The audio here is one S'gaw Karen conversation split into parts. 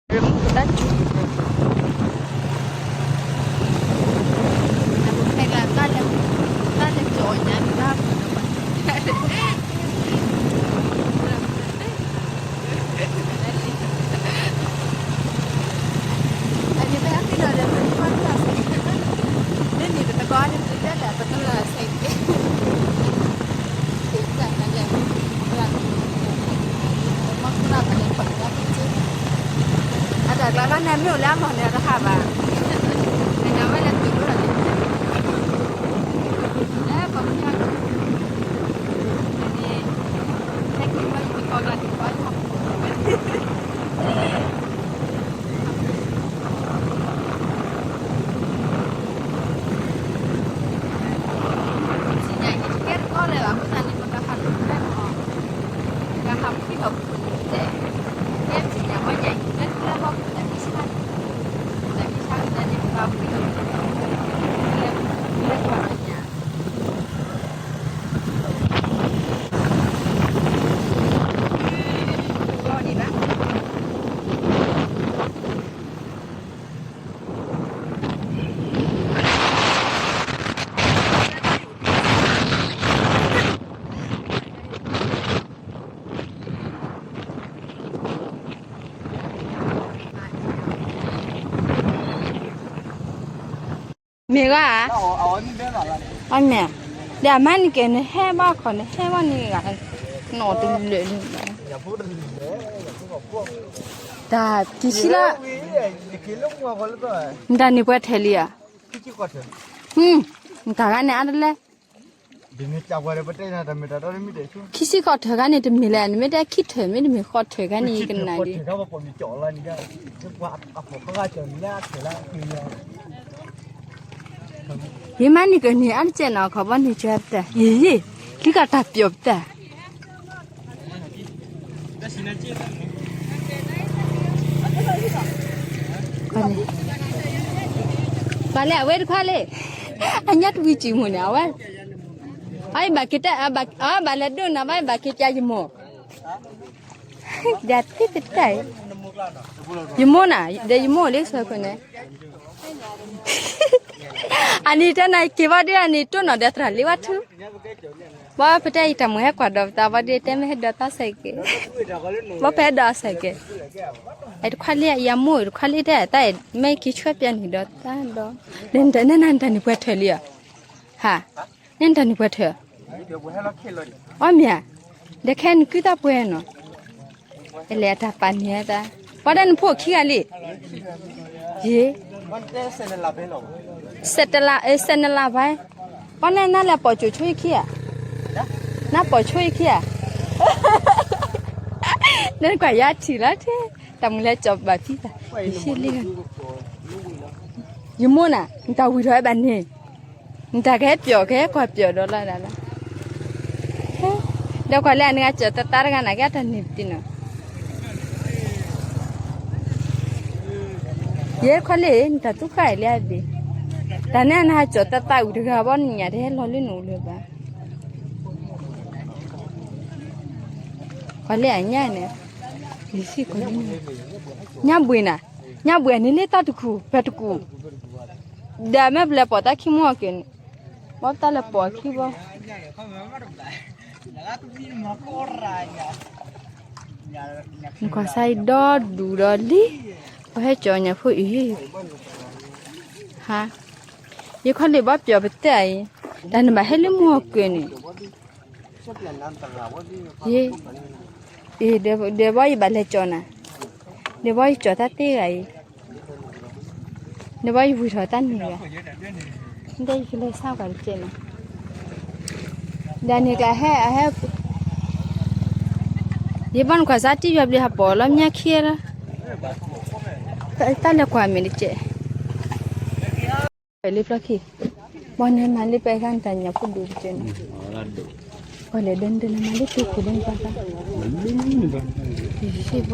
တၢ်စူၤ တၢ်လဲၤကၠီညါန့ၣ် တၢ် အတၢ်ကျါဘၣ်န့ၣ် မ့ၢ်အိၣ်လၢအလီၢ်န့ၣ် အတဟးဘၣ်. မ့ၢ်ဂ့ၤဧါ, အမ့ၢ်, ဒီးအမါန့ၣ်ကဲ နဟဲဘၣ်ခီ နဟဲဘၣ်န့ၣ်ဂ့ၤ, နီၢ်တလၢာ်လံ, တၢ်က့ၤဆံလၢ, နတၢ်န့ၢ်ပှဲၤထၢၣ်လံဧါ, နတၢ်ဂၤန့ၣ်အါတလဲၣ် ခံဆံဃိးထၢၣ်ခါန့ၣ် တမ့ၢ်လဲၣ်, နမ့ၢ်တဲခံထၢၣ် မ့တမ့ၢ်ဃိးထၢၣ်ခါန့ၣ် ယကနၣ်ဒံး, ယမါန့ၣ်ကန့ၢ်အါတကဲနီၤ ခီဘီန့ၢ်ကၢတၢ်, ယံၤယံၤ, လံကတၢ်ပျီၣ်ပတၢ်, ပှၤလဲၣ်အဝဲတခွါလံ, အညါတဝံၤစံၣ်မုၢ်န့ၣ် အဝဲ, အဘၣ်က့ၤတၢ်, အဘၣ်လဲၤဒိၣ်နၤဘၣ် ဘၣ်က့ၤပျးယမိၢ်, ယသ့ၣ်တတၢ်, ယမိၢ်နၤ ဒီးယမိၢ်လၢဆၢခွဲန့ၣ် အနံၤတနၤက့ၤဘၣ်ဒုး အနံၤတိၢ်နီၣ်ဒီးသရၣ်လံဝဲထူ, ဘၣ်ဖဲတၢ်အံၤတၢ်မုၢ်ဟဲကွၢ်ဒီးပသးဘၣ်ဒုး တဲမ့ၢ်ဟဲဒီးသးစဲးကဲး, ဘၣ်ဖဲဟဲဒီးအစဲးကဲး, အတခွါလံ ယမိၢ်တခွါလံတဲ တၢ်မ့ၢ်က့ၤဆွဲပျးန့ၣ်ဒီးသးဒီး, နတၢ်န့ၢ်ပှဲၤထၢၣ်လံဧါ, ဟါ, နတၢ်န့ၢ်ပှဲၤထၢၣ် အီၣ်မ့ၢ်ဧါ, ဒီးခဲနကုၢ်သၣ်ပှဲၤနီၤ, အဲလဲၣ်အတၢ်ပာ်န့ၢ်သး, ပှၤဒၣ်နဖိခံဂၤလံ, ယ့, စဲးတလး, စဲးနလးဘၣ်, ပှၤန့ၣ်နလဲၤပိာ်ကၠိဆိယခံဧါ, နပိာ်ဆိယခံဧါ, နကွၢ်ယၤထံၣ်လီၤထဲ, တၢ်မုၢ်လဲၤကၠီၤဘၣ်ဖံသး, ယမိၢ်နၤ နတၢ်ဝံၤထီၣ်ဝဲဘၣ်န့ၣ် နတၢ်ကဟဲပျီၣ်ကဟဲကွၢ်ပျီၣ်ဒီးလီၤဒၣ်လီၤ, ဒီးကွၢ်လၢအနဂၤကၠီၤသးသးတဂၤန့ၣ် ကဲတၢ်န့ၣ်ပတံၢ်နီၤ, ယဲခွါလံ နတၢ်သူဃၣ်အံၤလၢအဘ့ၣ်, တၢ်န့ၣ်နဟးကၠီၤသးသးအုးတဂၤဘၣ် နညၣ်တဟဲလီၤလၢနအိၣ်လၢၤဘၣ်, ကွၢ်လၢအညါန့ၣ်, ညၣ်ဘှံးနၤ, ညၣ်ဘှံးအန့ၣ်လၢတၢ်တကူၣ် ပတကူၣ်, ဒီးမ့ၢ်ပလဲၤပိာ်တၢ်ခံမူအီၤက့ၤန့ၣ်, ဘၣ်ပတၢ်လဲၤပိာ်အခံဘၣ်, နကွၢ်စါအံၤဒီဒူၣ်ဒီးလံ, ပှၤဟဲကၠီၤညၣ်ဖိအံၤ, ဟါ, ယခီလံဘၣ်ပျီၣ်ပသဲအံၤ, တၢ်နဘၣ်ဟဲလၢမူအီၤက့ၤန့ၣ် ယ့, အ့ ဒီးဘီယဘၣ်လဲၤကၠီၤနၤ, ဒီးဘီယကၠီၤတၢ်သ့ဂၤအံၤ, ဒီးဘီယဝံၤထီၣ်တၢ်န့ၣ်ဂၤ, ဒီးယကလဲၤဆါကွၢ်တကဲးန့ၣ်, ဒီးန့ၣ်ကျါဟဲ အဟဲ, ယဘၣ်နကွၢ်စါတံၢ်ယွၤဘျုးဟးပိာ်လီၤမ့ၢ်ခံလီၤ, တၢ်လဲၤကွၢ်မ့ၢ်တကဲး ပလၢဖျီခံ, ဘီန့ၣ်မၤလၢပှဲၤဂၤနတၢ်ညၣ်ဖိဒိၣ်တကဲးန့ၣ်, ပှၤလဲၤဒိးနဒိးနမၤလၢပှဲၤခိၣ်လၢနပှၤသး, ယဘီ, ဒီးပျီၣ်ပ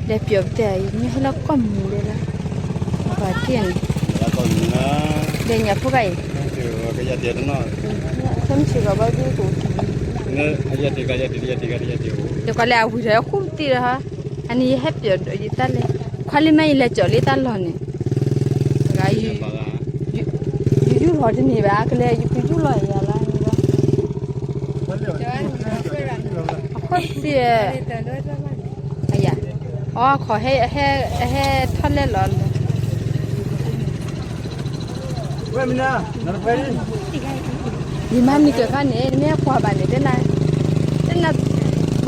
တဲအံၤ မ့ၢ်ဟဲလီၤကီၢ်မုၢ်ဒဲးလီၤ, ပှၤတ့ၢ်န့ၣ်, ဒီးညၣ်ဖိဂၤအံၤ, ခဲမုၢ်ဆ့ၣ်ဂီၤဘီဒုးကိၣ်, ဒီးကွၢ်လၢအဝံၤဒီးဃူတံၢ်လီၤဟါ အန့ၣ်ယဟဲပၠီၤဒီးယတၢ်လဲၤ, ခွါလံမ့ၢ်ယလဲၤကၠီၤလံတၢ်လီၢ်န့ၣ်, ယယူၢ်လီၤတန့ၢ်ဘၣ်, ကလဲၤယကယူၢ်လီၤယၤလီၤန့ၣ်လီၤ. အခိၣ်သ့ၣ်, အယၤ, အခိၣ်ဟဲ, ဟဲထီၣ်လဲၣ်လီၤလၢ ယမါနံၤကၢၤခါန့ၣ် နမ့ၢ်ကွၢ်ဘၣ်န့ၣ် တနၤ, တနၤ,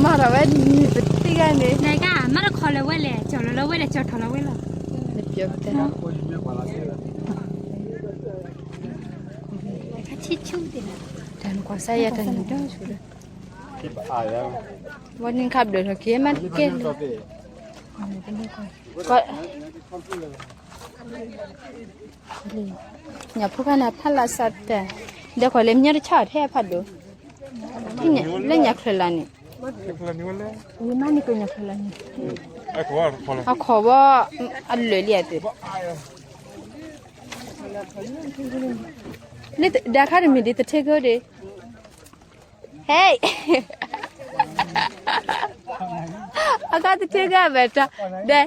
မၤထီၣ်ဝဲနံၤပသံဂၤန့ၣ်, နကမၤတခီလၢၤဝဲလဲၣ်, ကၠီၤလီၤလၢဝဲလဲၣ်, ကၠီၤထီၣ်လီၤဝဲလီၤ. နပျီၤပတဲ, တၢ်နကွၢ်စၢ်ယဲၢ်တၢ်နံၤဒၢဆူၣ်လၢ, ဝဲနံၤခါဘျၢၣ်ထီၣ်က့ၤမးတကဲလၢ ညၣ်ဖိခါန့ၣ် ဖးလၢ်စးတၢ်, ဒီးကွၢ်လၢမညီတဆၣ်ထဲဖးဒိၣ်, လၢညၣ်ချၢလၢ်န့ၣ်, ဝံၤမးန့ၣ်ကညီချၢလၢ်န့ၣ်, အခီၣ်ဘီ, အလၢာ်လံအသ့ၣ်, ဒၣ်ခါတမံၤဒ်သထ့ကၢဒ့ ဟဲ, အကသထ့ကၢဘၣ်တၢ်, ဒဲ,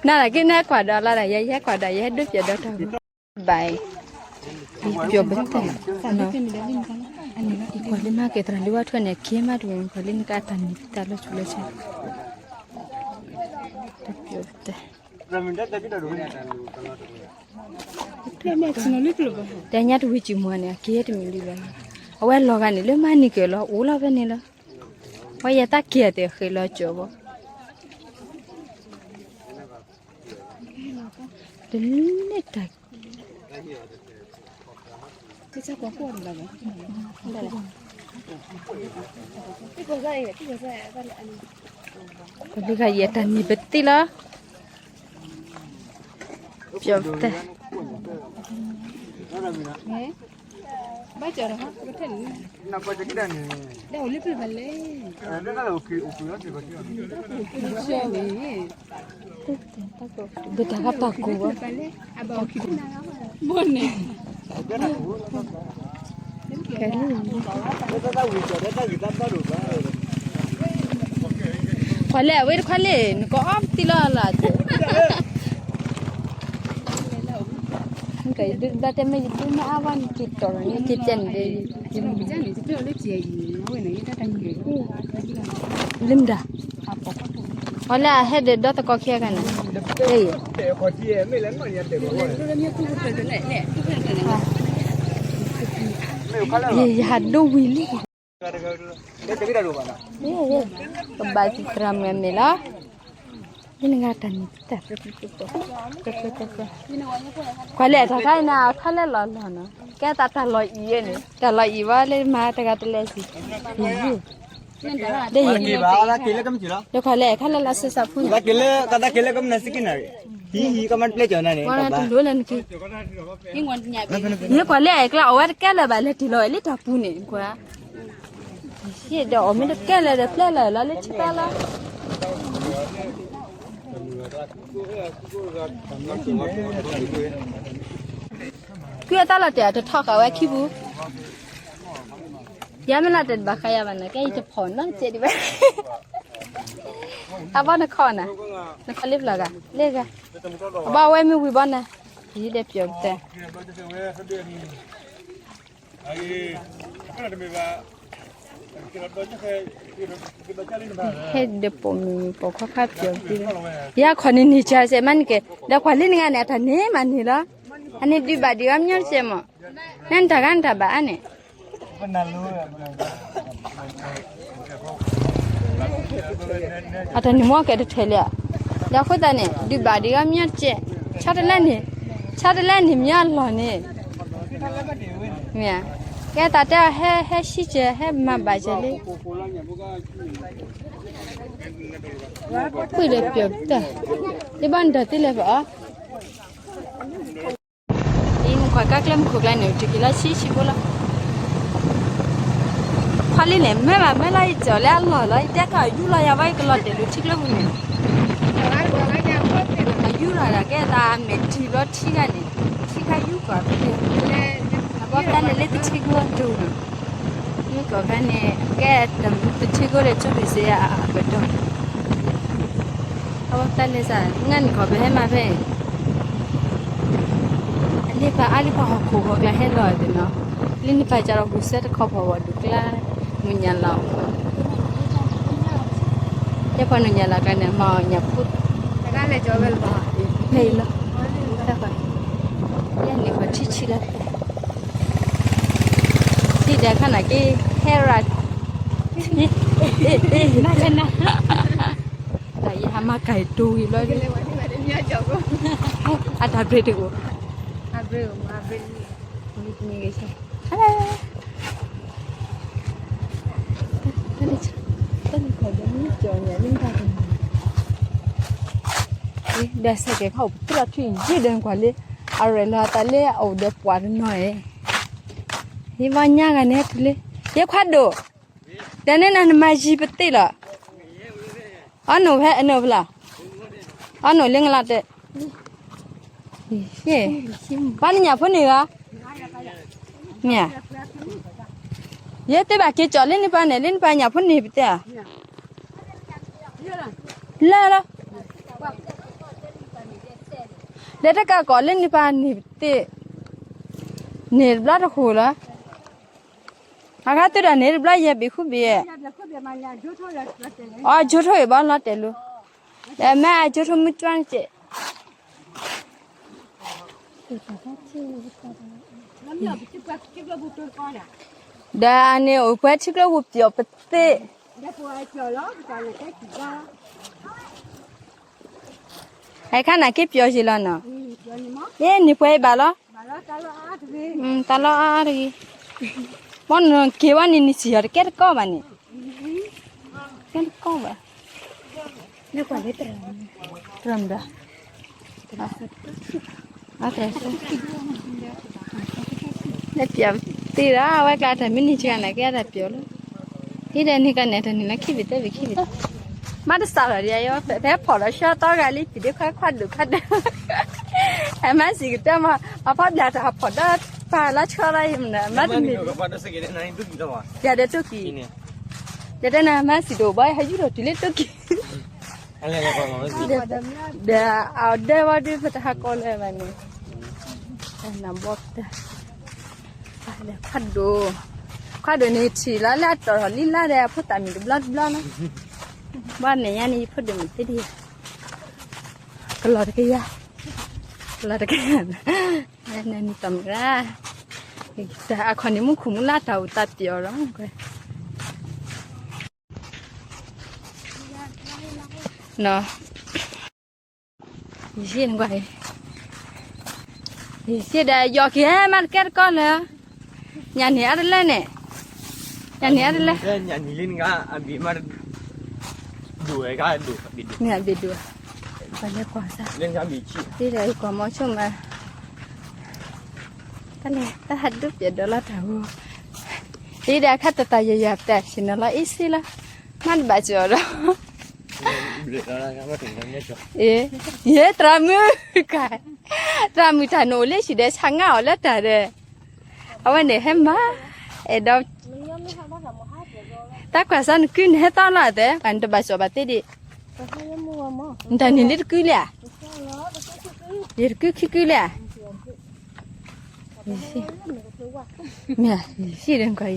နၤလၢက့ၤနကွၢ်ဒီးလၢ်ဒီး ယဲယဲကွၢ်ဒီး ယဲဒိးပျီၤဒီးတၢ်ဂီၤ, ဘၣ်, ပျီၤပတၢ်, ကွၢ်လံမးက့ၤသရၣ်လံဝါထွဲန့ၣ် က့ၤမးတဝံၤ ကွၢ်လံနကတၢ်နံၤပတၢ်လီၤဆူလၢဆဲး, ပျီၤပတၢ် တဲညါတဝံၤစံၣ်မူၤန့ၣ် အက့ၤတမံၤလံလီၤ, အဝဲလီၤဂာ်န့ၣ် လၢမၤနံၤကၢၤလီၤ အိၣ်လီၤဖဲန့ၣ်လီၤ, ဝဲယဲတၢ်က့ၤအသ့ၣ်ဃ့လီၤကၠီၤဘီ, တန့ၢ်တၢ် ပကယဲၢ်တၢ်နံၤပသံလီၤ, ပျီၤပတၢ်, ဘၣ်ကၠီၤတဟီၣ်ကထၢၣ်န့ၣ်, ဒ်အိၣ်လၢပျၢၤဘၣ်လဲၣ်, ဒ်အိၣ်လၢပျၢၤဘၣ်လဲၣ်, ဘၣ်တၢ်ကပာ်ကိၣ်ဘၣ်, ဘၣ်န့ၣ် ခွါလဲၣ် အဝဲတခွါလဲၣ် နကအီၣ်ပသံလီၤလၢ်, နကဒုးဘၣ်တဲမ့ၢ်ယဒုးမ့ၢ်အါဝဲနက့ၤတီၢ်လီၤန့ၣ် က့ၤတဲန့ၣ်, လၢမတၤ, အီၤလၢအဟဲဒီးဒီသကိးခံဂၤန့ၣ်, ယဟးဒိဝံၤလံ, ကဘၣ်သံသရၣ်မုၣ်အမဲာ်လီၤ, ဒ်နဂၤတၢ်နံၤတၢ်, ခွါလဲၣ်တၢ်ခါအံၤန့ၣ် အခါလၢလီၤလီၤနီၤ, ကဲသးတၢ်လီၤအံၤန့ၣ် တၢ်လီၤအံၤဝဲလၢမၤတဂၤတလဲၤစံး, ဒ်ယဲၢ်, ဒ်ခွါလဲၣ် ခါလၢလီၤစၢ်စၢ်ဖူန့ၣ်, ဝဲနၤတလိၣ်လၢနက့ၤ, ယဲၢ်ခွါလဲၣ် အကျါအီၣ်ဝဲတကဲလၢၤဘၣ် လဲၤတံၢ်လီၤဝဲလၢတၢ်ပူၤန့ၣ် ကွၢ် ဒီးအီၣ်မ့ၢ်တကဲလၢၤဒီးပျဲလၢၤလီၤလၢထံကျါလီၤ, ကုၢ်အတၢ်လီၤတဲာ်အတထီၣ်ဃာ်ဝဲခံပူၤ, ယမ့ၢ်လီၤတဲာ်တဘၣ်ဃးယၤဘၣ်န့ၣ် ကဲယတဖီၣ်နီတစဲးဒံးဘၣ်, အဘီနခီၣ်နၤ, နခီၣ်လၢပျၢၤဂၤ လၢဂၤ, အဘီဝဲမ့ၢ်ဝံၤဘီနၤ, ယဒဲးပျီၤပတဲ ဟဲဒီးပိာ်မုၣ်ပိာ်ခွါခါပျီၤပသံလီၤ, ယခီၣ်န့ၣ်န့ၢ်စၢ်စဲးမးန့ၣ်က့ၤ, ဒီးကွၢ်လၢနဂၤန့ၣ် အတၢ်န့ၢ်မးန့ၢ်လီၤ, အန့ၣ်ဒုးဘၣ်ဒံးအီၤမညီတစဲးမး, နတၢ်ဂၤနတၢ်ဘၣ်အါန့ၣ်, အတၢ်န့ၣ်မ့ၢ်ကဲတထဲလဲၣ်, ဒီးအဃိသတးန့ၣ် ဒုးဘၣ်ဒံးအီၤမညီတစဲး, ဆီတလဲန့ၣ်, ဆီတလဲန့ၣ်မညီအလီၢ်န့ၣ်, မ့ၢ်, ကဲသးတဲအီၤဟဲ ဟဲဆံးစဲး ဟဲမၤဘၣ်စဲးလံ ကွံာ်ဒီးပျီၤပတၢ်, ယဘၣ်နတၢ်သံလဲၣ်ပအီၤ, အံၤနကွၢ်ကါကျဲမုၢ်ခိၣ်ကျါန့ၣ် တုၤက့ၤလီၤဆံးဆံးဖိလီၤ, ဖီလံန့ၣ် မ့ၢ်ဘၣ်မ့ၢ်လီၤ ယကၠီၤလၢအလီၢ်လီၤ ယတဲကီးယူၢ်လီၤယၤဘၣ် ယကလီၤတဲာ်လၢထံကျိပူၤန့ၣ်, အယူၢ်လီၤဒၣ်ကဲသးမဲာ်ထံလီၤထံဂၤန့ၣ်, ထံခါယူၢ်ကီးတက့ၢ်, အဘီတၢ်လဲၤလၢသထ့ကီၢ်ဒိၣ်န့ၣ်, ယူၢ်ကီးခါန့ၣ် ကဲသထ့ကီၢ်လၢကၠိဘ့ၣ်စ့အကတီၢ် အဝဲတၢ်လဲၤစး ငါန့ၣ်ခီပဟဲမၤဖဲ အလ့ပၢ်အါလံပှၤဟီၣ်ခိၣ်ဂီၤကျါဟဲလီၤသ့ၣ်နီၤ, လၢန့ၣ်ပၢ်ကဒီး ဟူးစဲတခီဖီဝဲဒုးကျါ နုာ်ညါလီၤ, ယဲပှၤနုာ်ညါလီၤကျါန့ၣ် မၤအီၣ်ညၣ်ဖိ, ဖဲအံၤလီၤ, ယဲန့ၣ်ပှၤထံဆံလီၤ, ထံဒီးခါန့ၣ်က့ ဟဲရၤ တၢ်ယဟးမၤကၤအံၤတိၤဂ့ၤဘျီဒ်, အတၢ်ဘြ့းတအိၣ်, ဒီးစဲးကဲၤခီၣ်အိၣ်ပသ့လီၤထွံၣ်ယံာ်ဒီးကွၢ်လၢ အရဲၣ်လီၤအသးလၢအအိၣ်ဒီးပှၤတနီၤအံၤ, ယဘၣ်ညါဂၤန့ၣ်ဟဲတုၤလၢ ယဲခွါဒိၣ်, ဒီးန့ၣ်နမၤယံၤပသ့လီၤ, အီၣ်နိၣ်ဖဲအနိၣ်ဖဲလီၤ, အီၣ်နိၣ်လၢငလးတဲ, ဘၣ်နညၣ်ဖိန့ၣ်ဂၤ, မ့ၢ်, ယဲသ့ဘၣ်က့ၤကၠီၣ်လၢန့ၣ်ပၢ်န့ၣ် လၢန့ၣ်ပၢ်ညၣ်ဖိန့ၣ်ပသ့ဧါ, လၢလီၤ, ဒီးတကးကီၣ်လၢန့ၣ်ပၢ်န့ၣ်ပသ့, န့ၣ်တဘျီတဃိလီၤ, အဂၤသုဒီးန့ၣ်တဘျီယဲဘ့ၣ်ဃုဘ့ၣ်, အီၣ်ကၠိထိၣ်အံၤဘၣ်လီၤတဲာ်လိၤ, ဒီးမ့ၢ်အကၠိထိၣ်မုၢ်ကၠွန့ၣ်ကဲး ဒီးအန့ၣ်အိၣ်ပှဲၤထံကျိပူၤပျီၣ်ပသ့, အခါန့ၣ်က့ပျီၣ်ယံၤလီၤနီၤ, အ့ၣ်န့ၣ်ပှဲၤအံၤဘၣ်လီၤ, တၢ်လီၢ်အါအါတဂ့ၤ, ဘီနက့ၤဝဲန့ၣ် နစံၣ်ယီၤတကဲတကီဘၣ်န့ၣ်, တကဲတကီဘၣ်, တရၢၣ်မဒီး လဲၤပျီသ့ဒီး အဝဲကျါတၢ်မ့ၢ်န့ၢ်ဆှၢနၤကဲ အတၢ်ပျီၤလီၤ, ဒ်ဒီးန့ၣ်ကန့ၣ် တၢ်န့ၣ်လီၤခံဘ့ၣ်သၢဘ့ၣ်ခံဘ့ၣ်, မ့ၢ်တစးလီၤဒ်အံၤ ဖဲဖီၣ်လီၤဆှၢသီဂၤလံ ဖံးဒ့ခွါခွါဒိၣ်ခွါဒိၣ်, အမါစံးကတၢၢ်မး အဖီဘျးတၢ်ဟးဖီၣ်ဒီးပၢ်လၢဆှၢလီၤအံၤမနုၤ မ့ၢ်တမ့ၢ် ယၤဒီးတိၢ်ကံၢ်, ယတဲနၤမါစံးဒိၣ်ဘၣ် ဟဲယူၢ်ထီၣ်တုၤလၢတိၢ်ကံၢ် ဒီးအဒဲဝဲဒုး ပတဟးကီလၢၤဘၣ်န့ၣ်, နဘီတၢ်, ခွါဒိၣ်, ခွါဒိၣ်န့ၣ်ထံၣ်လီၤလၢအတီၢ်ထီၣ်လံလါဒီး အဖိသၣ်မံၤတဘျီတဘျီလီၤ, ဘၣ်မဲာ်ညါန့ၣ် ယဖိဒိၣ်မုၣ်သ့ဒ်, ကလီၤတကယၤ, ကလီၤတကယၤ, နနံၤတီၢ်မုၣ်ရၣ်, တၢ်အခီၣ်န့ၣ် မူခိၣ်မူလါတၢ်အိၣ်သးပျီၣ်လီၤ နီၤ, ယစ့ၢ်နကွၢ်, ယစ့ၢ်ဒီးယီၤက့ၤဟဲမၤတကဲတကီလၢ, ညၣ်န့ၣ်အါတလၢန့ၣ်, ညၣ်န့ၣ်အါတလၢ, ညၣ်န့ၣ်လၢနဂၤအဘ့ၣ်မး, ဒိၣ်ဝဲဂၤဒိၣ်, မ့ၢ်အဘ့ၣ်ဒိၣ်, ပှၤလဲၤကွၢ်စၢ်, လၢနဂၤဘ့ၣ်ဆံ, ဒ်ဒီးယကွၢ်မီၤဆိမး, တၢ်လဲၤတၢ်ဟးဒိၣ်ပျဲၢ်ဒီးလီၤတၢ်ဂိၢ်, ဒ်ဒီးအခါတတၢ်ယၤယၤပျဲၢ်ဆ့ၣ်နီၤလီၤအ့ၣ်စ့လီၤ, မ့ၢ်တဘၣ်စၢၤဒီး ယဲသရၣ်မုၣ်, သရၣ်မုၣ်တၢ်နအိၣ်လၢဆံးဒီးဆါငါအီၤလၢတၢ်ဒီး, အဝဲန့ၣ်ဟဲမၤ, အဲၣ်ဒိး, တၢ်ကွၢ်စၢ်နကုန့ၣ်ဟဲသီလီၤအသး, ပှၤနတဘၣ်စီၣ်ဘၣ်သ့ဒံး, နတၢ်န့ၣ်လၢတကုလံဧါ, ယတကုခံကုလံဧါ မ့ၢ်, ယစံးဒီးကွၢ်အံၤ,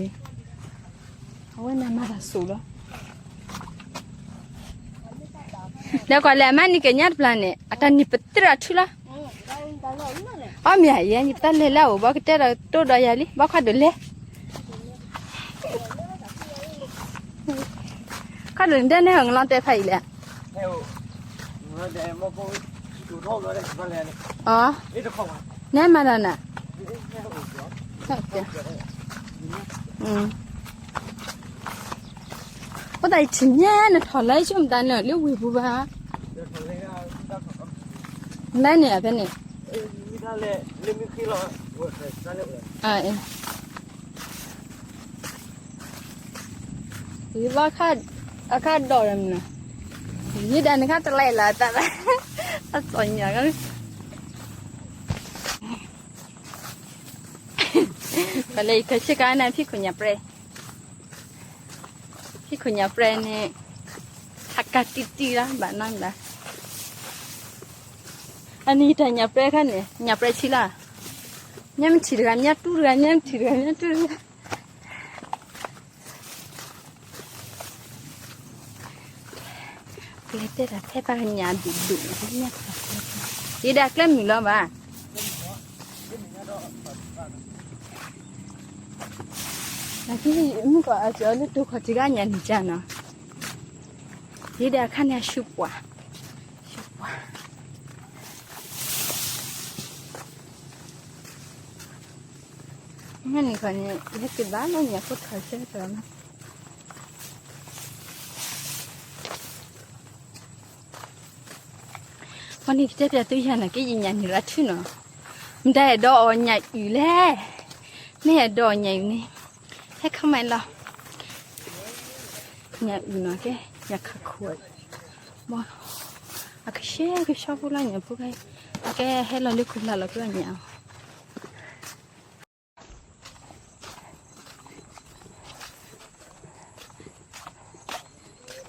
အဝဲန့ၣ်မၤတၢ်စိၣ်လီၤ, ဒီးကွၢ်လဲၣ်အမါန့ၣ်ကညါတပျၢ်န့ၣ် အတၢ်န့ၣ်ပသရၣ်ထုလီၤ, အီၣ်မ့ၢ်ယဲ ယတၢ်လဲၤလၢအအိၣ်ဘၣ်ကတဲဒီးတိၢ်ဒီးယၤလံ ဘၣ်ခွါဒိၣ်လဲၤ ခီဒိၣ်န့ၣ်ဒဲန့ၣ် ဟဲလီၤတဲဖးအံၤလဲၣ်, အ, နဲမၤတၢ်နၤ, အိၣ်သးယထံၣ်ညါနထီၣ်လၢယဆိကမိၣ်တၢ်န့ၣ်လၢဝ့ၢ်ပူၤဘၣ်, လဲၤန့ၣ်ဖဲန့ၣ် ယဘၣ်အခါဒီးမနုၤ, ယဒၣ်နခါတလဲလၢတၢ်, အသီၣ်ညါ, ပလဲၤယခဲဆ့ကါန့ၣ် ဖံခိၣ်ညၣ်ပြဲ, ဖံခိၣ်ညၣ်ပြဲန့ၣ်, ဟးကါတံၢ်တံၢ်လီၤ ဘၣ်နီတဘျီ, အနံၤတၢ်ညၣ်ပြဲခါန့ၣ် ညၣ်ပြဲဆံလၢ မ့ၢ်ထံၣ်တဂၤ မ့ၢ်တူၢ်တဂၤ မ့ၢ်ထံၣ်တဂၤ မ့ၢ်တူၢ်တဂၤ ကျဲတဲတၢ်ဖဲပှၤကညၣ်ဒုၣ်ဒုၣ်န့ၣ် ဒ်ဒၣ်ကျဲမုာ်လီၤဘၣ်. နကမုၢ်ကီၢ်အကၠီလၢတိခီၣ်ထံးကညၣ်န့ၣ်ကၢ်နီၤ, ဒ်ဒၣ်အခါန့ၣ်အရှုပှၤ, ရှုပှၤ မ့ၢ်န့ၣ်ခီန့ၣ် ယဟဲက့ၤဘၣ်လၢညၣ်ဖိထီၣ်ဆၢကတီၢ်လီၤ. အဃိန့ၣ် ကတဲပျးသုယၤန့ၣ် ကဲယညၣ်န့ၣ်လီၤထူနီၤ, မတၤအဲၣ်ဒိးအီၣ်ညၣ်အုၣ်လဲၣ်, မ့ၢ်အဲၣ်ဒိးအီၣ်ညၣ်အုၣ်န့ၣ် ဟဲ comment လီၤ. ညၣ်အုၣ်နီၤ ကဲ ညၣ်ခးခိၣ်, ဘၣ် အကဆှဲကဆှီဖိလီၤ ညၣ်ဖိခဲအံၤ, အကဲဟဲလီၤလၢခိၣ်လၢ်လီၤက့ၤအီၣ်ညၣ်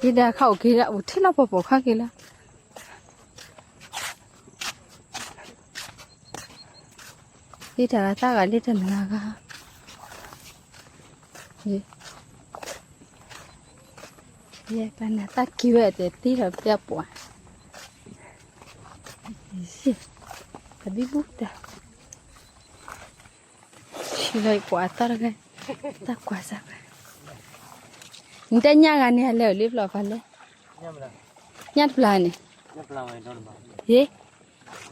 အီၤ ဒ်ဒၣ်ခါအိၣ်က့ၤလၢ အိၣ်ထဲလီၤပှီၢ်ပှီၢ်ခါက့ၤလၢ ဒ်တၢ်ဂၤသးဂၤလၢတနဂၤဂၤ, ယဲပနၢ်သးက့ၤဝဲအတဲသ့ဒီးပျၢ်ပှၤ, တဘံဘူတၢ် ဆံလီၤကွၢ်အသီတဂၤ, တၢ်ကွၢ်စၢ်, နတဲညါဂၤန့ၣ်အလဲၤအိၣ်လၢပျီပၤလဲၣ်, ညၣ်တပျၢ်န့ၣ်, ယ့,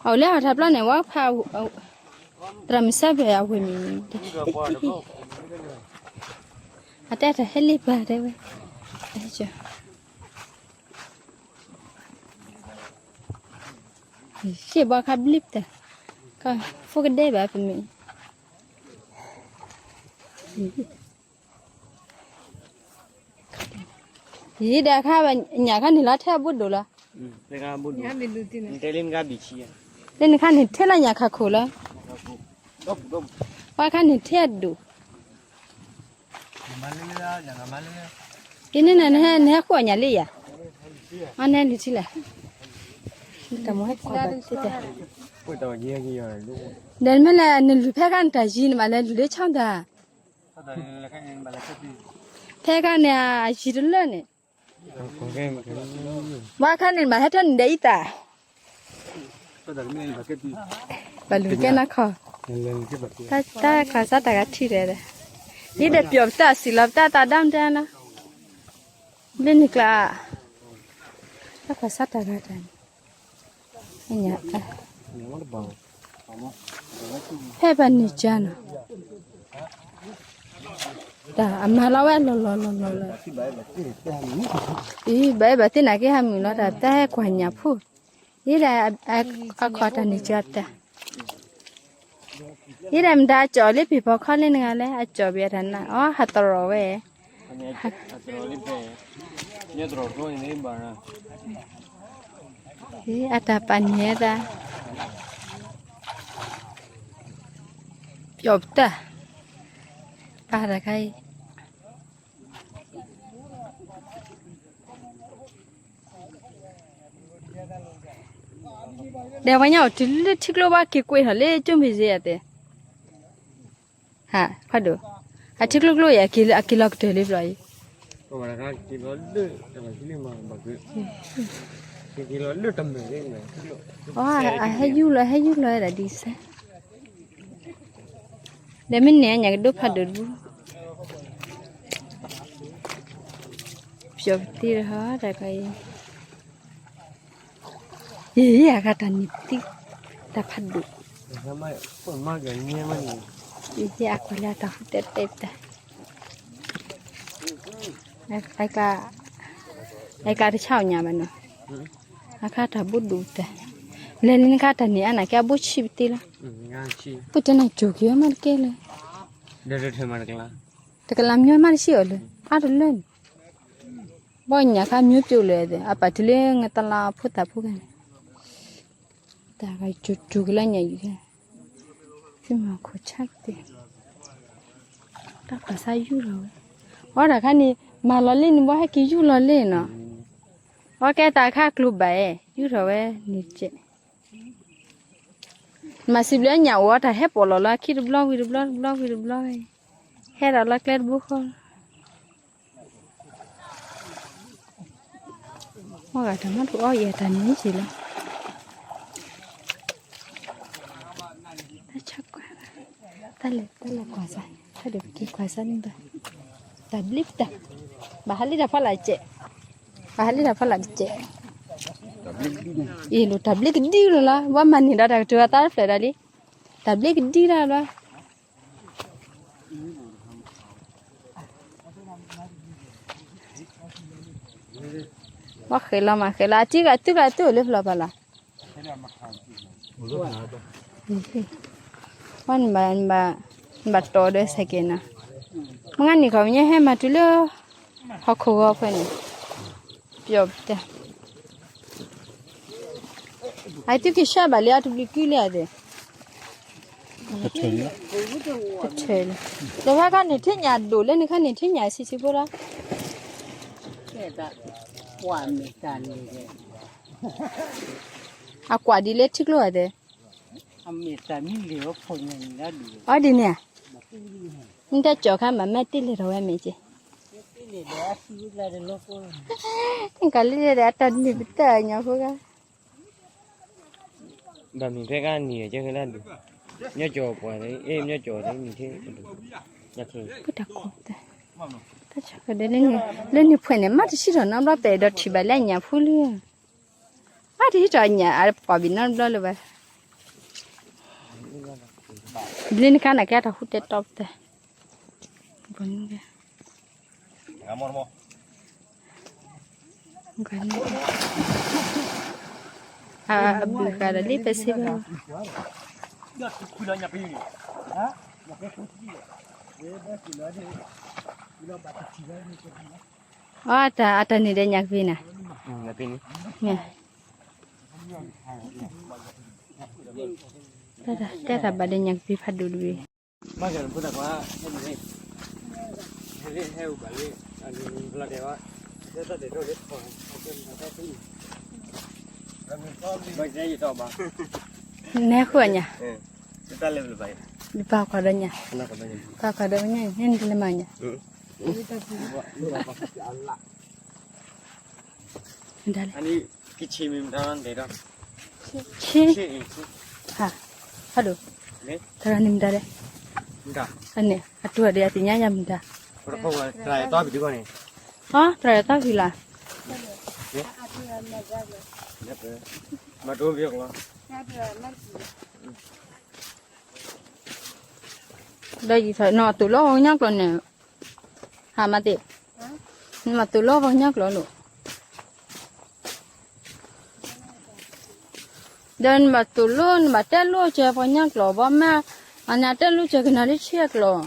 အအိၣ်လၢဟီၣ်ထၢၣ်ပျီန့ၣ် ဝဲဖး, သရၣ်မုၣ်စၢ်ဘၢၣ်အဝဲၢ်မံၤ, အတဲတၢ်ဟဲလ့ပၢ်တဲဝဲ, ရှ့ၣ်ဘီခါဘျံးပတၢ်, ဖိကဒဲဘၣ်ပမ့ၢ်, ယံၤဒၣ်ခါ ညၣ်ခါန့ၣ်လီၤထဲအဘိဒိၣ်လီၤ, လၢနခါန့ၣ်ထဲလၢညၣ်ခးခိၣ်လီၤ, ပှၤခါန့ၣ်ထဲအဒိၣ် အံၤန့ၣ် နဟဲဃုအီၣ်ညၣ်လံယၤ, အန့ၣ်လုၢ်ထံလဲၣ်, တၢ်မ့ၢ်ဟဲကွၢ်ဘၣ်သ့ၣ်တၢ်, ဒီးမ့ၢ်လဲၣ် နလုၢ်ဖဲခါန့ၣ်တၢ်ယံၤန့ၣ် မးလဲၤလုၢ်လၢဆီတၢ်, ဖဲခါန့ၣ် အယံၤတလၢန့ၣ်, ဘၣ်ခါန့ၣ် ဘၣ်ဟဲထီၣ်နံၣ်ဒီးအံသၣ် ဘၣ်လူၤကဲနီၢ်ခီ, တၢ်ကွၢ်စၢ်တၢ်ဂၤထံၣ်ဒီး, ဒ်ဒီးပျီပတၢ်စံးလီၤပတၢ်သးဒီမတၢ်နီၤ, လၢန့ၣ်ကျါ, တၢ်ကွၢ်စၢ်တၢ်ဂၤတၢ်န့ၣ်, ဖဲပှၤန့ၢ်ကၢ်နီၤ, တၢ်အမၤလီၤဝဲလီၤလီၤလီၤလီၤလီၤ, အံၤ ဘၣ်အဲၣ်ဘၣ်သ့ၣ်နာ်က့ဟးမုာ်လီၤတၢ် တၢ်ဟဲကွၢ်ညၣ်ဖိ, ယဲဒၣ်အခီၣ်တၢ်န့ၢ်ကၢ်တၢ် ယဲဒၣ်မတၤအကၠီၣ်လၢပ့ၤဖီခီလၢနဂၤလဲၣ်, အကၠီၣ်ဘၣ်တၢ်နးအီၤ ဟးတရီၣ်ဝဲ, အတၢ်ပာ်န့ၢ်သး, ပျီပတၢ်, ပာ်တခါအံၤ ဒီးပှၤညါအိၣ်တုၤလၢထံကျိဘၣ်က့ၤကွံာ်ထီၣ်လၢကၠိမ့ၢ်စ့ၢ်အတဲ, ဟး ဖးဒိၣ်, အထံကျိကျိအံၤ အက့ၤလီၤကတၢၢ်လံဘျီအံၤ, အဟဲယူၢ်လီၤ ဟဲယူၢ်လီၤဝဲဒၣ်ဒ်စဲး ဒီးမ့ၢ်န့ၣ် အညၣ်ကဒိဖးဒိၣ်တဘူၣ်, ပျီပသံလၢဟီတၢ်ခါအံၤ, ယဲအဂၤတၢ်န့ၣ်သံ, တၢ်ဖးဒိၣ်, ယဲအကွၢ်လၢအတၢ်ဟူးတဲတဲတၢ်, အကျါတဆါအီၣ်ညၣ်ဘၣ်နီၤ, အခါတၢ်ဘိဒိၣ်တၢ်, လဲၤလံနခါတၢ်န့ၣ် အါနာ်က့အဘိဆံးပသ့လီၤ, ပတနၢ်ကၠိၣ်က့ၤအီၤမးတကဲလၢၤ တကလးမညီမးတဆံးအီၤလၢ အါတလၢန့ၣ်, ဘီညၣ်ခါမညီပျိလၢ အပာ်တုၤလၢနတလးဖိသၣ်ဖိဂၤန့ၣ်, တၢ်ဂၤကၠူၣ်ကၠူၣ်ကလၢညၣ်အံၤ, သုမၤခိၣ်ဆါကသ့, တၢ်ကွၢ်စၢ်ယူၢ်လီၤဝဲ, အီတၢ်ခါန့ၣ် မၤလီၤလံန့ၣ် ဘီဟဲက့ၤယူၢ်လီၤလံနီၤ, အီကဲတၢ်ခါကျိၤဘၣ်အဲၣ် ယူၢ်ထီၣ်ဝဲန့ၣ်တကဲး မၤစံးဘျုးညၣ်အိၣ်အီၤ တၢ်ဟဲပိာ်လီၤလၢခံတဘျီဝံၤတဘျီ တဘျီဝံၤတဘျီ, ဟဲဒီးလီၤကျဲတဘိဃီ, မ့ၢ်ဂၤတၢ်မ့ၢ်ထူအီၣ်ယဲၢ်တၢ်နံၤက့ၤလီၤ, တၢ်ဆၢကွၢ်, တၢ်လဲၤ တၢ်လဲၤကွၢ်စၢ်, တၢ်ဒုးက့ၤကွၢ်စၢ်န့ၣ်ဘၣ်, တၢ်ဘျ့တၢ်, ဘၣ်ဟးလံတၢ်ဖီလာ်တစဲး, ဘၣ်ဟးလံတၢ်ဖီလာ်တစဲး, အ့ၣ်လိာ်တၢ်ဘျ့ကဒံလီၤလီၤ ဝဲမၤန့ၢ်ဒီးတၢ်ကတိၤအသးတဖျၢၣ်ဒၣ်လံ, တၢ်ဘျ့ကဒံတၢ်လီၤ ဝဲဃဲၤလီၤမၤဃဲၤလီၤ အတံၤဂၤသုဂၤသုအိၣ်လၢဖျီဖးလီၤ, ဝဲနဘၣ် နဘၣ်တီၤဒီးစဲးကဲးနီၤ, မ့ၢ်ဂၤန့ၣ်ခီပညီဟဲမၤတုၤလၢ ဟီၣ်ခိၣ်ဂီၤဖဲန့ၣ်, ပျီၣ်ပတၢ် အသုကဆှၢဘၣ်လံအတဘျုးကုလံအသ့ၣ်, တထၢၣ်လံ, ဒီးဖဲခါန့ၣ်ထံၣ်ညၣ်ဒိၣ်လၢန့ၣ်ခါန့ၣ်ထံၣ်ညၣ်ဆံးဆံးဖိလီၤ, အကွၢ်ဒ်လၢထံကျိအသ့ၣ်, အီၤဒ်န့ၣ်, နတၢ်ကၠီၣ်ခါမးမ့ၢ်တ့ၢ်လဲၤထီၣ်ဝဲမ့ၢ်က့ၤ, ကလံၤဒီးအတၢ်နံၣ်ပတၢ်ညါဖိဂၤ ဘၣ်မ့ၢ်ဖဲကါနံၣ်အကဲခဲလၢာ်ဒုး, မျီကၠီၣ်ပှၤန့ၣ် အ့ၣ် မျီကၠီၣ်န့ၣ်နံၣ်ထဲ, ပတၢ်ခိၣ်, တၢ်ဆၢကဒီးလၢန့ၣ်, လၢန့ၣ်ဖှဲးန့ၣ် မ့ၢ်တဆံးထီၣ်နီတဘျီပဲာ်ဒီးထံၣ်ဘၣ်လၢအညၣ်ဖိလံ, မ့ၢ်တဟံးထီၣ်အညၣ်အပှၤဘံၣ်နီတဘျီလၢၤဘၣ်, ဘျ့န့ၣ်ခါန့ၣ်ကဲတၢ်ဟူးတဲတီပတဲ အဘုဃာ်ဒီးလံပစ့ဘၢ, အတၢ် အတၢ်န့ၣ်ဒီးညၣ်ကဘ့ၣ်နၤ, တဲတၢ်ဘၣ်ဒီးညၣ်ကဘ့ၣ်ဖးဒိၣ်တဘ့ၣ် နဲဃုာ်ညါ, ပာ်ခွါဒီးညါ, ပာ်ခွါဒီးညါ နတလဲၤမၤညါ, ဒ်လဲၣ်, ဆ့, ဟါ, ဟါဒိၣ်, တဂၤန့ၣ်မတၤလဲၣ်, အန့ၣ် အတူၢ်ဒီးအသ့ၣ်ညါယၤမတၤ, ဟါ, တြၢ်ယသီဖံးလၢ်, ဒီးယံာ်ထီၣ်နီၢ်အသိၣ်လီၤပှၤကညီကျိာ်န့ၣ်, ဟါမးသ့ၣ်, နမၤသိၣ်လီၤပှၤကညီကျိာ်လိၤ, ဒီးနဘၣ်သိၣ်လိ နဘၣ်တဲလိစၢၤပှၤကညီကျိာ် ဘီမး, အနတဲလိစၢၤကနၣ်လၢဆံးအကျိာ်,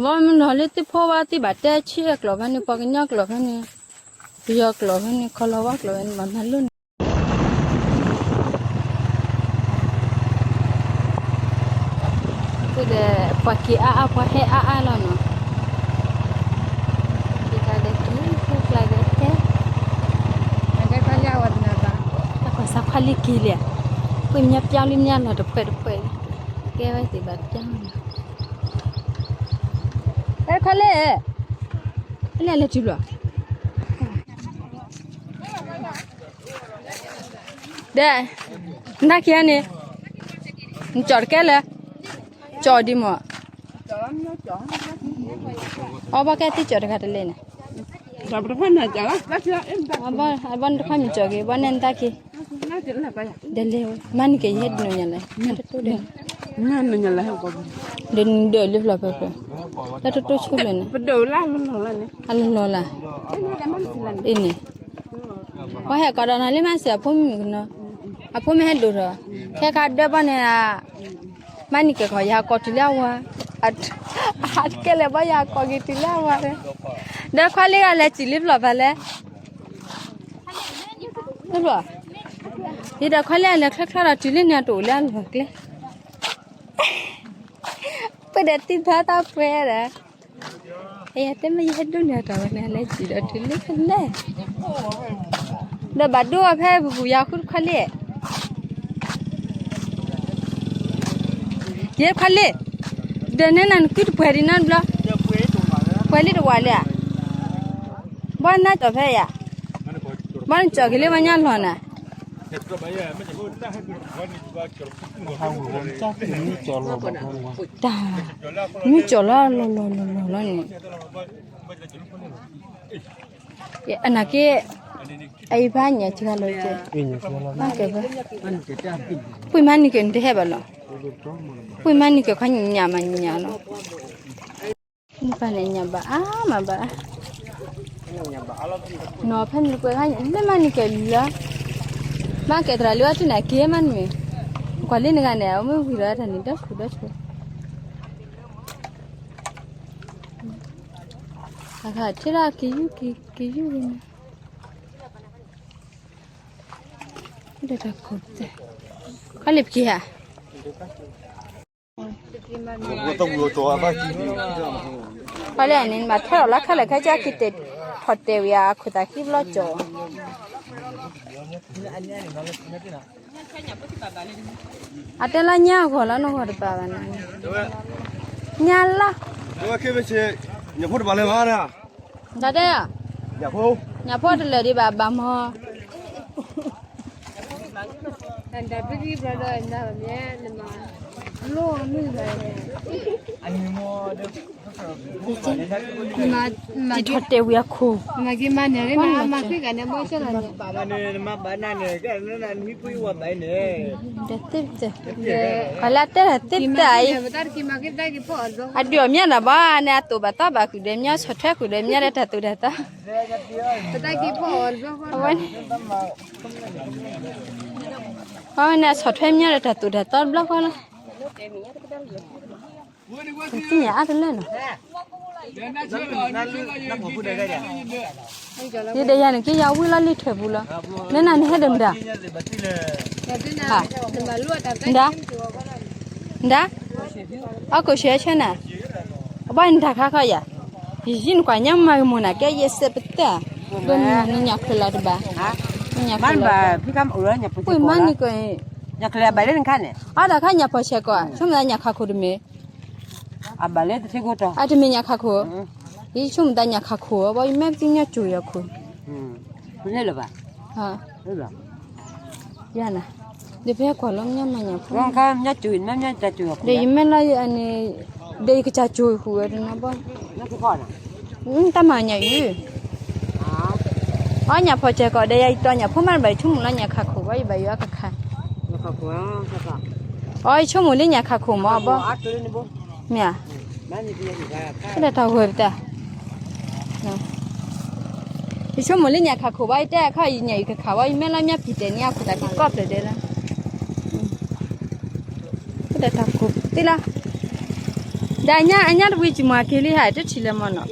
ဘီမုၢ်လီၤလၢသုဖိဝါသ့ၣ်ဘၣ်တဲဆံးအကျိာ်ဖဲန့ၣ် ပှၤကညီကျိာ်ဖဲန့ၣ်, ပယီၤကျိာ်ဖဲန့ၣ် ခီလီၤဝါကျိာ်ဖဲန့ၣ် မၤမၤလိန့ၣ် ဒီးပှၤက့ၤအါအါ ပှၤဟဲအါအါလီၤနီၤ, က့ၤကျါဒီးက့ၤ ဟဲကျါဒီးဟဲ, တၢ်ကွၢ်စးခွါလံက့ၤလံ, ကွံာ်မ့ၢ်ပျီလံမ့ၢ်လီၤတဖှဲးတဖှဲးလံ, ကဲဝဲသ့ၣ်ဘၣ်ပျီလီၤနီၤ, တၢ်ခွါလဲၣ်, လဲၣ်လဲၣ်ထံဘျီ ဒီး, နတၢ်ခံဂၤန့ၣ်, နကၠီၣ်တကဲလၢၤ, ကၠီၣ်ဒံးမး, အီဘီကဲသံကၠီၣ်တဂၤတလဲၣ်န့ၣ်, အဘီနတခွါမ့ၢ်ကၠီၣ်က့ၤ ဘီနဲၣ်နတၢ်က့ၤ, ဒီးလဲၤဝဲ မၤန့ၢ်က့ၤယဟဲဒ်နိညါလဲၣ်, ဒီးနဒၢးလၢဖျီဖျီဖျီ, လၢတတိၢ်ဆိဖျၢၣ်န့ၣ်, အလီၢ်လီၢ်လၢ်, အ့ၣ်န့ၣ် ပှၤဟဲကီးဒီးနၤလၢမၤစၢၤအဖိမုၣ်ကနီၤ, အဖိမုၣ်ဟဲဒိၣ်ထီၣ်, ခဲခါဒၢဘီန့ၣ်, မၤန့ၢ်က့ၤခီ ယဟးကိးတုၤလၢအဝၤ, အဟးတကဲလၢၤဘီ ယဟးကိးက့ၤတုၤလၢအဝၤ, ဒီးခွါလံဂၤလဲၤစံၣ်လၢဖျီဖးလဲၣ်, လၢဖျီ, ယဒီးခွါလံဂၤလဲၤချၢချၢဒီးတုၤလၢန့ၣ် အတအိၣ်လၢအလီၢ်ကျဲ ပှဲၤဒီးသံဖးတၢ်ပှဲၤဒီး, အယတဲမ့ၢ်ယဟဲဒိၣ်န့ၣ်တၢ်ဝဲန့ၣ် လဲၤစံၣ်ဒီးတုၤလၢဖဲလဲၣ်, ဒီးဘၣ်ဒိအီၤဖဲပူၤပူၤ ယၤဃုတခွါလံ, က့ၤခီလ့ၣ်, ဒီးနဲနၤနကုၢ်တပှဲၤဒံးနီတဘျီ, ပှဲၤလံတဝးလံဧါ, ဘၣ်နၢ်ကၠီၤဖဲယၤ, ဘၣ်နကၠီၤက့ၤလၢပှၤညၣ်လီၤနၤ, တၢ်, မ့ၢ်ကၠီၤလီၤလီၤလီၤလီၤလီၤန့ၣ် အနာ်က့, အအံၤဖးညၣ်စှၤလီၤကဲ, ဘၣ်ကဲဖဲ, ပှ့ၤမၤနံၤက့ၤနတဟဲဘၣ်လီၤ, ပှ့ၤမၤနံၤက့ၤခီညၣ်မးညၣ်လီၤ, နပၢ်န့ၣ်ညၣ်ဘၣ်အါမးဘၣ်, နီၤဖဲန့ၣ်ကွဲးခါလၢမၤနံၤက့ၤလၢ, မၤကဲသရၣ်လၢအထံၣ်န့ၣ်က့ၤမးနမ့ၢ်, ကွၢ်လံနဂၤန့ၣ် အမ့ၢ်ဝံၤဒီးတၢ်န့ၣ်ဒီဆူၣ်ဒီဆူၣ် အခါထံၣ်ဒၣ်က့ၤယူၢ်က့ၤက့ၤယူၢ်က့ၤန့ၣ်, ဒ်တၢ်ခိၣ်တဲ, ခီလ့ၣ်ပက့ၤဧါ, ခီလ့ၣ်န့ၣ် မၤထဲလီၤလၢခဲလၢာ်ခဲဆ့က့ၤတဲာ်ထီၣ်တဲာ်ဝံၤအခိၣ်သးခံဘျီကၠီၤ အတဲလၢညါဂီၤလၢနဂီၤတပာ်ဘၣ်န့ၣ်, ညါလီၤ, ညၣ်ဖိတပာ်လၢၤဘၣ်ဒၣ်, ညၣ်ဖိတလၢာ်ဒံးဘၣ်ဘၣ်မီၤ, တံထီၣ်တဲာ်ဝံၤအခိၣ်, ပှၤလၢအတဲတၢ်သ့တၢ်အံၤ, အဒုးအီၣ်မ့ၢ်ဒၣ်ဘၣ်န့ၣ် အတိၢ်ဘၣ်သးဘၣ်ဃုာ်ဒီး မ့ၢ်ဆီၣ်ထွဲဃုာ်ဒီးမ့ၢ်တၢ်တိာ်တၢ်သီဘၣ်ဃုာ်ဒီးမ့ၢ်တၢ်တိာ်တၢ်သီ, အဝဲန့ၣ်, အဝဲန့ၣ်အဆီၣ်ထွဲမ့ၢ်ဒီးတၢ်တိာ်တၢ်သီတဘျီဃီလီၤ, သ့ၣ်ညါအါတလၢနီၤ, ယဒီးယၤန့ၣ်က့ယၤဝံၤလီၤလံထၢၣ်ပူၤလီၤ, နနၤနဟဲဒီးမတၤ, မတၤ, အကိးဆှဲဆှဲနၤ, အဘၣ်နတၢ်ခါခီယၤ, ယယံၣ်နကွၢ်ညါမၤကမိၣ်နၤကဲယဲစဲးပတၢ်, ဒိၣ်နံၤနညၣ်ချၢလီၤတဘၣ်, နညၣ်ချၢလီၤ, ပှ့ၤမၤနံၤကီး, အတၢ်ခါညၣ်ဖီၣ်ဆဲးကီး, ဆိကမိၣ်သးညၣ်ခးခိၣ်တမ့ၢ် အတမ့ၢ်ညၣ်ခးခိၣ်, ယဆိကမိၣ်သးညၣ်ခးခိၣ် ဘၣ်ယမ့ၢ်ပသ့ၣ်ညါကၠိၤယၤခိၣ်, ယၤနၤ, ဒီးဖဲကွၢ်လီၤမ့ၢ်မၤညၣ်ဖိ, ဒီးယမ့ၢ်လီၤန့ၣ်, ဒီးယကစၢ်ကၠိၤဃုာ်ဝဲတနီၤဘၣ်, တၢ်မၤညၣ်အံၤ, အီညၣ်ဖီၣ်စဲးကီး ဒီးယၤယတီညၣ်ဖိမးဘၣ် ယဆိကမိၣ်လၢညၣ်ခးခိၣ်ဘၣ် ယဘၣ်ယွၤကခး, အီယဆိကမိၣ်လၢညၣ်ခးခိၣ်မးဘၣ်, မ့ၢ်ဧါ, ဖဲဒၣ်တၢ်ဂီၤပတၢ် ယဆိကမိၣ်လၢညၣ်ခးခိၣ်ဘၣ် ယတဲအခါ ယညၣ်ယကခးဝဲ ယမ့ၢ်လၢမ့ၢ်ပံၤတဲာ်န့ၣ် အခိၣ်သးက့ၤကီၢ်ဖျၢၣ်ဒဲးလၢ, ဖဲဒၣ်တၢ်ကိးသ့လၢ, ဒီးအညါတဝံၤ ကံမွၤက့ၤလံဟဲ တထံၣ်လၢမနီၤ,